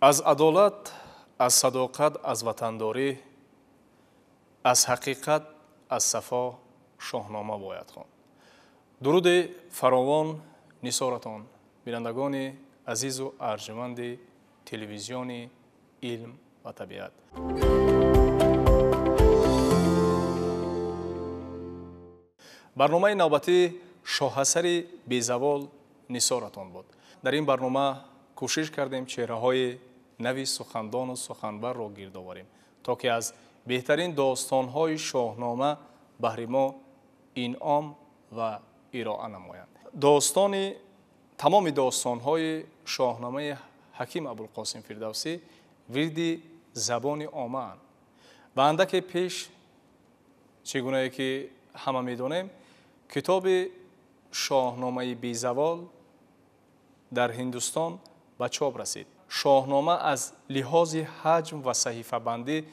Аз адолат, аз садоқат, аз ватандорӣ, аз ҳақиқат, аз сафо Шоҳнома бояд хонд. Дуруди фаровон нисоратон, бинандагони азизу арҷманди телевизиони илм ва табиат. Барномаи навбатӣ шоҳасари безавол нисоратон буд. Дар ин барнома кӯшиш кардем чеҳраҳои нави сухандону суханбарро гирд оварем, то ки аз беҳтарин достонҳои Шоҳнома баҳри мо инъом ва ироа намоянд. Достони тамоми достонҳои Шоҳномаи Ҳаким Абулқосим Фирдавсӣ вирди забони омаанд. Ва андаке пеш, чӣ гунае ки ҳама медонем, китоби Шоҳномаи безавол дар Ҳиндустон ба чоп расид. Шоҳнома аз лиҳози ҳаҷм ва саҳифабандӣ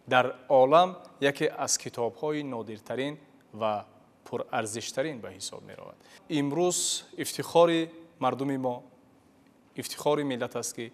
дар олам яке аз китобҳои нодиртарин ва пурарзиштарин ба ҳисоб меравад. Имрӯз ифтихори мардуми мо, ифтихори миллат аст, ки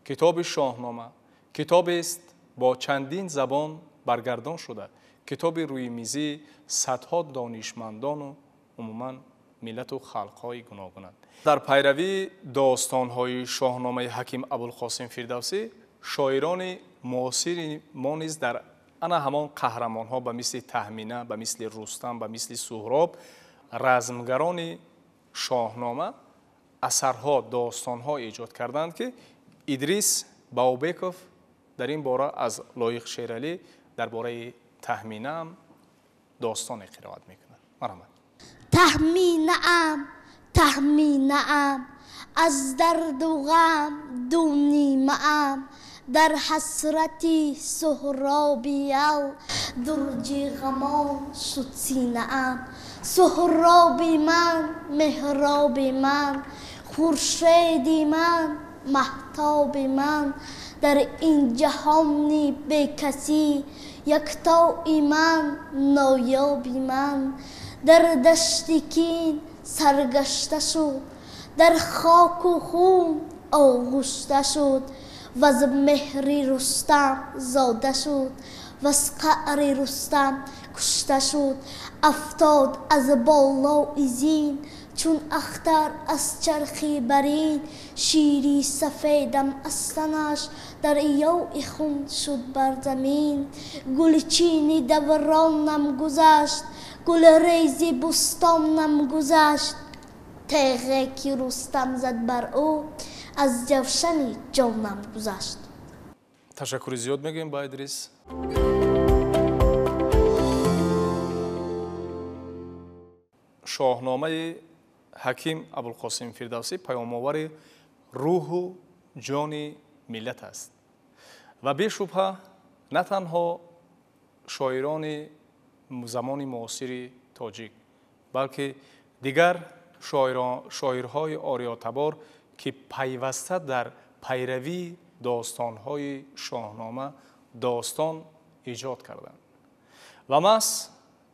китоби Шоҳнома китобест бо чандин забон баргардон шуда, китоби рӯи мизии садҳо донишмандону умуман миллату халқҳои гуногунанд. Дар пайравии достонҳои Шоҳномаи Ҳаким Абулқосим Фирдавсӣ шоирони муосири мо низ дар ана ҳамон қаҳрамонҳо ба мисли Таҳмина, ба мисли Рустам, ба мисли Суҳроб, размгарони Шоҳнома асарҳо, достонҳо эҷод карданд, ки Идрис Баобеков дар ин бора аз Лоиқ Шералӣ дар бораи Таҳминаам достоне қироат мекунад. Марҳамат. Таҳминаам, таҳминаам, аз дарду ғам ду нимаам, дар ҳасрати Суҳробиял дурҷи ғамон шуд синаам. Суҳроби ман, меҳроби ман, хуршеди ман, маҳтоби ман, дар ин ҷаҳони бекасӣ яктои ман, ноёби ман. Дар дашти кин саргашта шуд, дар хоку хун оғушта шуд, ваз меҳри Рустам зода шуд, ваз қаъри Рустам кушта шуд. Афтод аз болои зин, чун ахтар аз чархи барин, шири сафедам аз танаш дарёи хун шуд бар замин. Гулчини давронам гузашт, гулрези бӯстонам гузашт, теғе ки Рустам зад бар ӯ аз ҷавшани ҷонам гузашт. Ташаккури зиёд мегӯем ба Идрис. Шоҳномаи Ҳаким Абулқосим Фирдавсӣ паёмовари рӯҳу ҷони миллат аст ва бешубҳа на танҳо шоирони замони муосири тоҷик, балки дигар шоирҳои ориётабор, ки пайваста дар пайравии достонҳои Шоҳнома достон эҷод карданд. Ва маҳз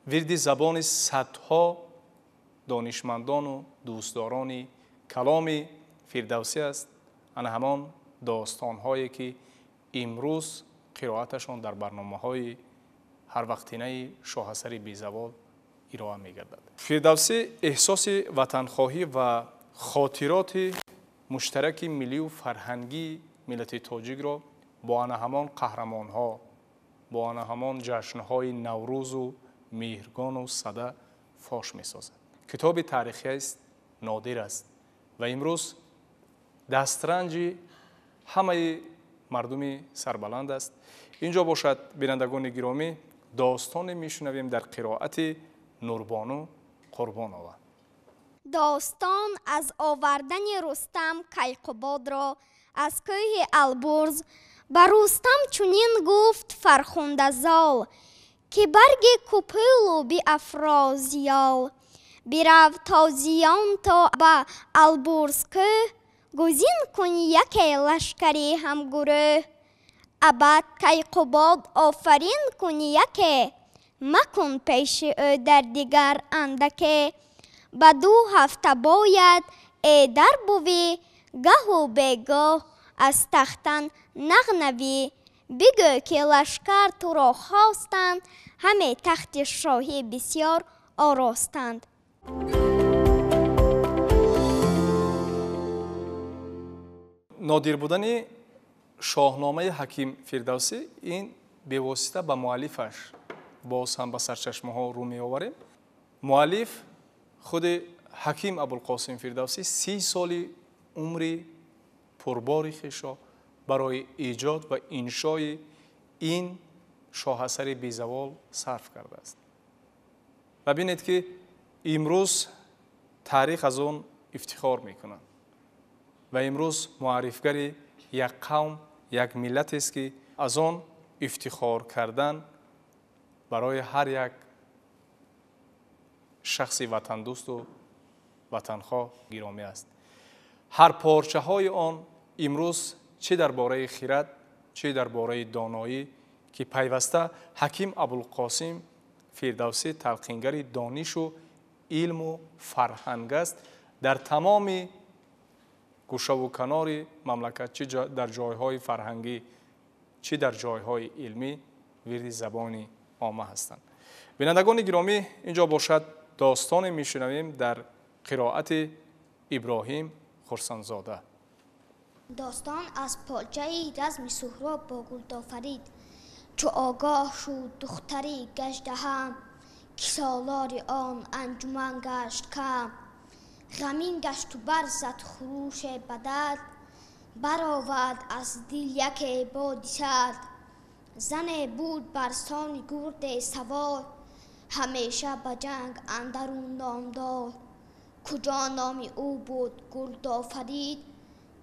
вирди забони садҳо донишмандону дӯстдорони каломи Фирдавсӣ аст ана ҳамон достонҳое, ки имрӯз қироаташон дар барномаҳои ҳарвақтинаи шоҳасари безавол ироа мегардад. Фирдавсӣ эҳсоси ватанхоҳӣ ва хотироти муштараки миллию фарҳангии миллати тоҷикро бо ана ҳамон қаҳрамонҳо, бо ана ҳамон ҷашнҳои Наврӯзу Меҳргону Сада фош месозад. Китоби таърихиаст, нодир аст ва имрӯз дастранҷи ҳамаи мардуми сарбаланд аст. Инҷо бошад, бинандагони гиромӣ, достоне мешунавем дар қироати Нурбону Қурбонова. Достон аз овардани Рустам Кайқубодро аз кӯҳи Албурз. Ба Рустам чунин гуфт фархундазол, ки барги купӯлу биафрозиёл. Бирав то зиён то ба Албурз кӯҳ, гузин кун яке лашкари ҳамгурӯҳ. Абад Кайқубод офарин кун яке, макун пеши ӯ дар дигар андаке. Ба 2 ҳафта бояд эдар бувӣ, гаҳу бегоҳ аз тахтан нағнавӣ. Бигӯ ки лашкар туро хостанд, ҳаме тахти шоҳӣ бисёр оростанд. Нодир будани шоҳномаи ҳаким Фирдавсӣ ин бевосита ба муаллифаш боз ҳам ба сарчашмаҳо рӯ меоварем. Муаллиф худи ҳаким Абулқосим Фирдавсӣ 30 соли умри пурбори хешро барои эҷод ва иншои ин шоҳасари безавол сарф кардааст. Ва бинед ки имрӯз таърих аз он ифтихор мекунад ва имрӯз муаррифгари як қавм, як миллатест ки аз он ифтихор кардан барои ҳар як шахси ватандӯсту ватанхоҳ гиромӣ аст. Ҳар порчаҳои он имрӯз чӣ дар бораи хирад, чӣ дар бораи доноӣ, ки пайваста ҳаким Абулқосим Фирдавсӣ талқингари донишу илму фарҳанг аст, дар тамоми гӯшаву канори мамлакат, чӣ дар ҷойҳои фарҳангӣ, чӣ дар ҷойҳои илмӣ вирди забони омма ҳастанд. Бинандагони гиромӣ, инҷо бошад достоне мешунавем дар қироати Иброҳим Хурсандзода. Достон аз порчаи разми Суҳроб бо Гулдофарид. Чу огоҳ шуд духтари гаждаҳам, ки солори он анҷуман гашт кам. Ғамин гашту барзад хуруше ба дард, баровард аз дил яке боди сард. Зане буд бар сони гурде савор, ҳамеша ба ҷанг андарун номдор. Куҷо номи ӯ буд Гулдофарид,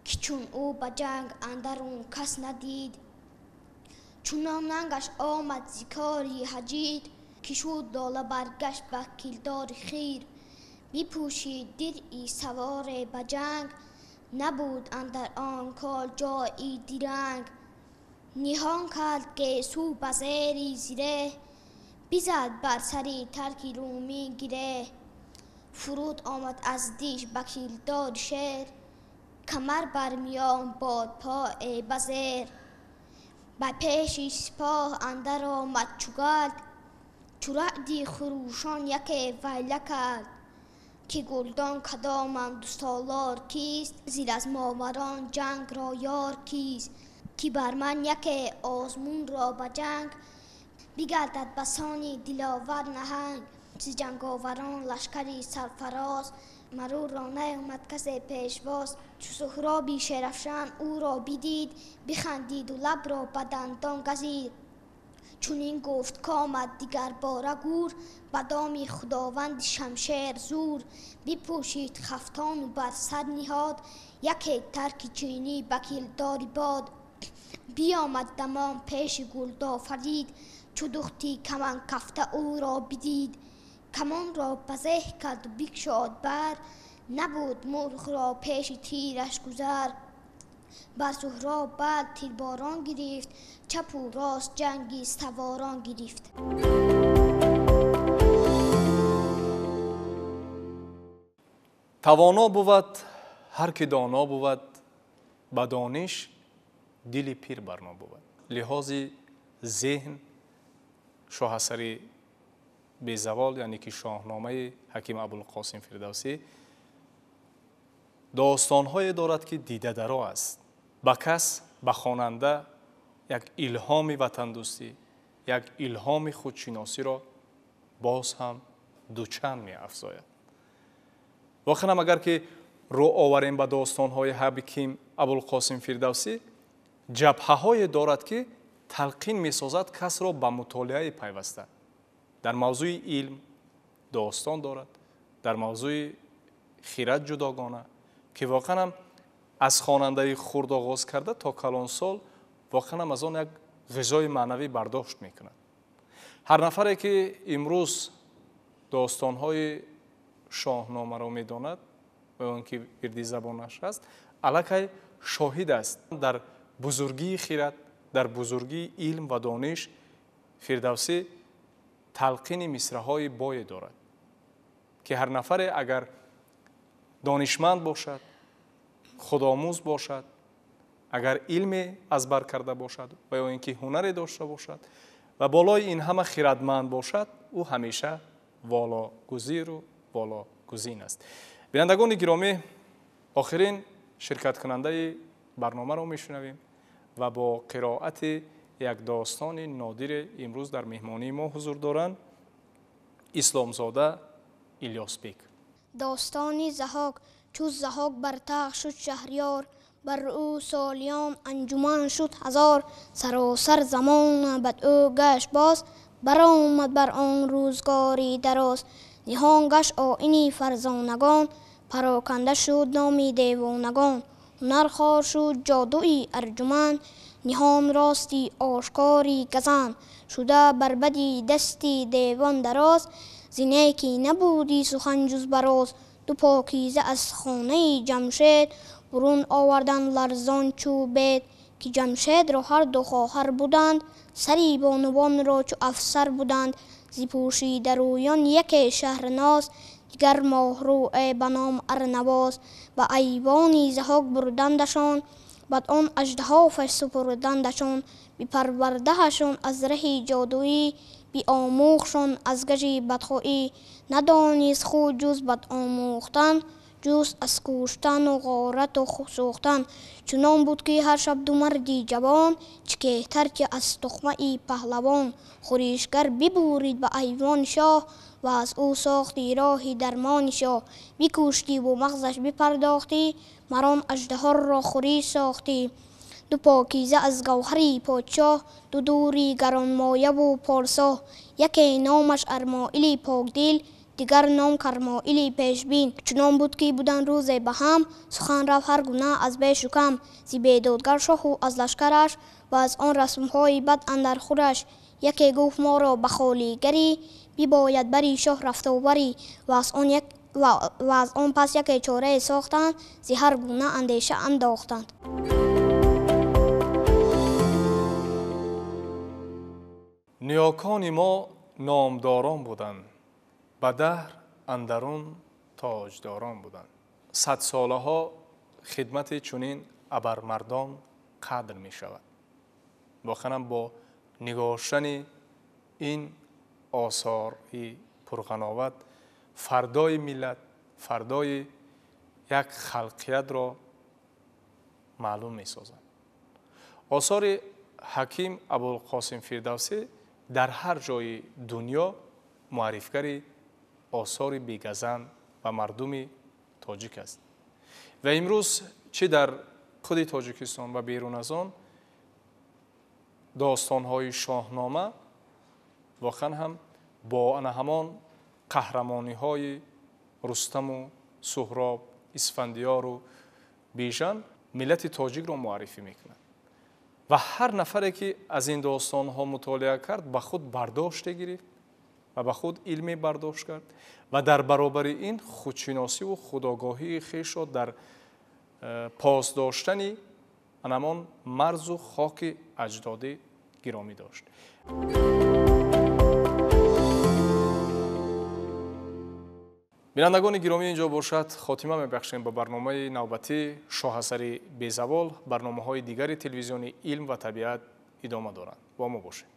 ки чун ӯ ба ҷанг андарун кас надид. Чунон нангаш омад зи кори ҳаҷид, ки шуд лола баргашт ба килдори хир. Бипӯшид диръи саворе ба ҷанг, набуд андар он кор ҷои диранг. Ниҳон кард гесӯ ба зери зиреҳ, бизад бар сари тарки румӣ гиреҳ. Фуруд омад аз диш ба килдори шер, камар бар миён бодпое ба зер. Ба пеши сипоҳ андар омад чу гард, чу раъди хурӯшон яке вайла кард. Ки гулдон кадоманд солор кист, зир аз моварон ҷангро ёр кист. Ки бар ман яке озмунро ба ҷанг, бигардад басони диловар наҳанг. Зи ҷанговарон лашкари сарфароз, маруро наёмад касе пешвоз. Чу Суҳроби шерафшан ӯро бидид, бихандиду лабро ба дандон газид. Чунин гуфт комад дигарбора гур, ба доми худованди шамшер зур. Бипӯшид хафтону бар сар ниҳод, яке тарки чинӣ ба килдори бод. Биомад дамон пеши Гулдофарид, чу духти каманкафта ӯро бидид. Камонро ба зеҳ карду бикшод бар, набуд мурғро пеши тираш гузар. Бар Суҳроб бад тирборон гирифт, чапу рост ҷанги саворон гирифт. Тавоно бувад ҳар ки доно бувад, ба дониш дили пир барно бувад. Лиҳози зеҳн шоҳасари безавол, яъне ки шоҳномаи ҳаким Абулқосим Фирдавсӣ достонҳое дорад ки дидадаро аст. Ба кас, ба хонанда як илҳоми ватандӯстӣ, як илҳоми худшиносиро боз ҳам дучанд меафзояд. Воқеан агар ки рӯ оварем ба достонҳои ҳаким Абулқосим Фирдавсӣ, ҷабҳаҳое дорад ки талқин месозад касро ба мутолиаи пайваста. Дар мавзӯи илм достон дорад, дар мавзӯи хирад ҷудогона, ки воқеан аз хонандаи хурд оғоз карда то калонсол воқеан аз он як ғизои маънавӣ бардошт мекунад. Ҳар нафаре ки имрӯз достонҳои шоҳномаро медонад ва он ки вирди забонаш аст, аллакай шоҳид аст дар бузургии хирад, дар бузургии илм ва дониш. Фирдавсӣ талқини мисраҳои бое дорад ки ҳар нафаре агар донишманд бошад, худомӯз бошад, Агар илме аз бар карда бошад ва ё ин ки ҳунаре дошта бошад ва болои ин ҳама хирадманд бошад, ӯ ҳамеша вологузиру вологузин аст. Бинандагони гиромӣ, охирин ширкаткунандаи барномаро мешунавем ва бо қироати як достони нодире имрӯз дар меҳмонии мо ҳузур доранд Исломзода Илёсбек. Достони Заҳок. Чу Заҳок бар тахт шуд шаҳриёр, бар ӯ солиён анҷуман шуд ҳазор. Саросар замон бад ӯ гашт боз, баромад бар он рӯзгори дароз. Ниҳон гашт оини фарзонагон, пароканда шуд номи девонагон. Ҳунар хор шуд ҷодуи арҷуманд, ниҳон рости ошкори газанд. Шуда бар бади дасти девон дароз, зине ки набуди сухан ҷуз бароз. Ду покиза аз хонаи Ҷамшед, бурун овардан ларзон чу бед. Ки Ҷамшедро ҳар ду хоҳар буданд, сари бонувонро чу афсар буданд. Зи пӯшидарӯён яке шаҳрноз, дигар моҳрӯе ба ном Арнавоз. Ба айвони Заҳок бурдандашон, бад он аждаҳофаш супурдандашон. Бипарвардаҳашон аз раҳи ҷодуӣ, биомӯхшон аз гажи бадхоҳӣ. Надонист худ ҷуз бадомӯхтан, ҷуз аз куштану ғорату сӯхтан. Чунон буд ки ҳар шаб ду марди ҷавон, чӣ кеҳтар ки аз тухмаи паҳлавон. Хӯришгар бибурид ба айвони шоҳ, ва аз ӯ сохти роҳи дармони шоҳ. Бикуштиву мағзаш бипардохтӣ, марон аждаҳорро хӯриш сохтӣ. Ду покиза аз гавҳари подшоҳ, ду дури гаронмояву порсоҳ. Яке номаш Армоили покдил, дигар ном Кармоили пешбин. Чунон буд ки будан рӯзе ба ҳам, сухан рафт ҳар гуна аз бешу кам. Зи бедодгар шоҳу аз лашкараш, ва аз он расмҳои бад андар хураш. Яке гуфт моро ба холигарӣ, бибояд бари шоҳ рафтоварӣ. Ва аз он пас яке чорае сохтанд, зи ҳар гуна андеша андохтанд. Ниёкони мо номдорон буданд, ба даҳр андарун тоҷдорон буданд. Садсолаҳо хидмати чунин абармардон қадр мешавад. Воқеан бо нигоштани ин осори пурғановат фардои миллат, фардои як халқиятро маълум месозад. Осори ҳаким Абулқосим Фирдавсӣ дар ҳар ҷои дунё муаррифгари осори бегазанд ва мардуми тоҷик аст. Ва имрӯз чӣ дар худи Тоҷикистон ва берун аз он достонҳои шоҳнома воқеан ҳам бо ана ҳамон қаҳрамониҳои Рустаму Суҳроб, Исфандиёру Бижан миллати тоҷикро муаррифӣ мекунад. Ва ҳар нафаре ки аз ин достонҳо мутолиа кард, ба худ бардоште гирифт ва ба худ илме бардошт кард ва дар баробари ин худшиносиву худогоҳии хешро дар пос доштани анамон марзу хоки аҷдодӣ гиромӣ дошт. Бинандагони гиромӣ, инҷо бошад хотима мебахшем ба барномаи навбатӣ шоҳасари безавол. Барномаҳои дигари телевизиони илм ва табиат идома доранд. Бо мо бошед.